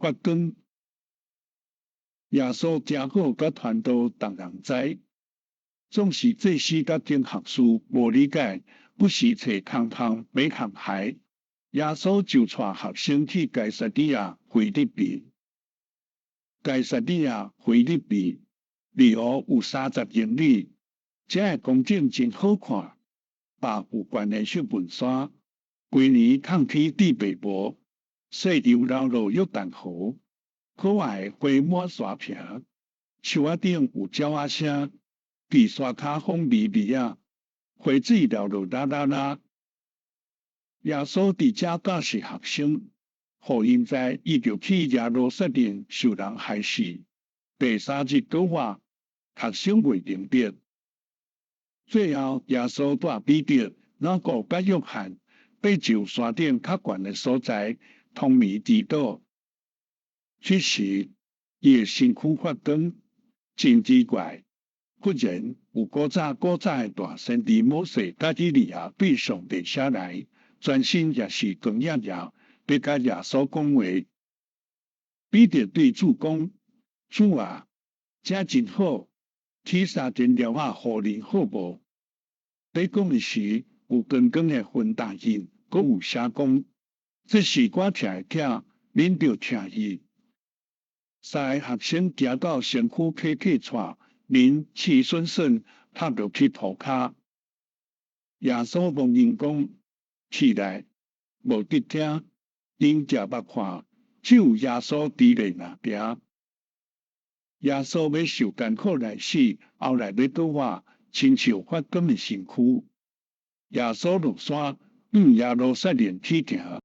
發光。耶穌誠好佮傳道逐人知，總是祭司佮經學士無理解，不時揣空空欲陷害。耶穌就帶學生去該撒利亞腓立比。該撒利亞腓立比離湖有30英里，遮个風景真好看，百有懸的秀文山，規年空起地白霧，細流流落約旦河，可愛花滿山坪，樹仔頂有鳥仔聲，佇山跤風微微仔，溪水流落啦啦啦。耶穌佇遮教示學生，予𪜶知伊著去耶路撒冷受人害死。第三日復活，學生袂明白。最後，耶穌帶彼得、雅各佮約翰，爬上山頂較懸的所在，通暝祈禱。這時，伊的身軀發光，真奇怪。忽然有古早古早的大先知摩西佮以利亞對上帝寫來，全身也是光燁燁，欲佮耶穌講話。彼得對主講：主啊，這真好，起三層寮仔予恁好無？咧講的時，有光光的雲罩去，閣有聲講：這是我疼的囝，恁著聽伊。三个學生行到身軀客客帶，面赤損損，趴落去塗跤。耶穌摸𪜶講：起來，無得驚。𪜶舉目看，只有耶穌佇咧那邊。耶穌欲受艱苦來死，後來欲復活，親像發光的身軀。耶穌落山，向耶路撒冷去行。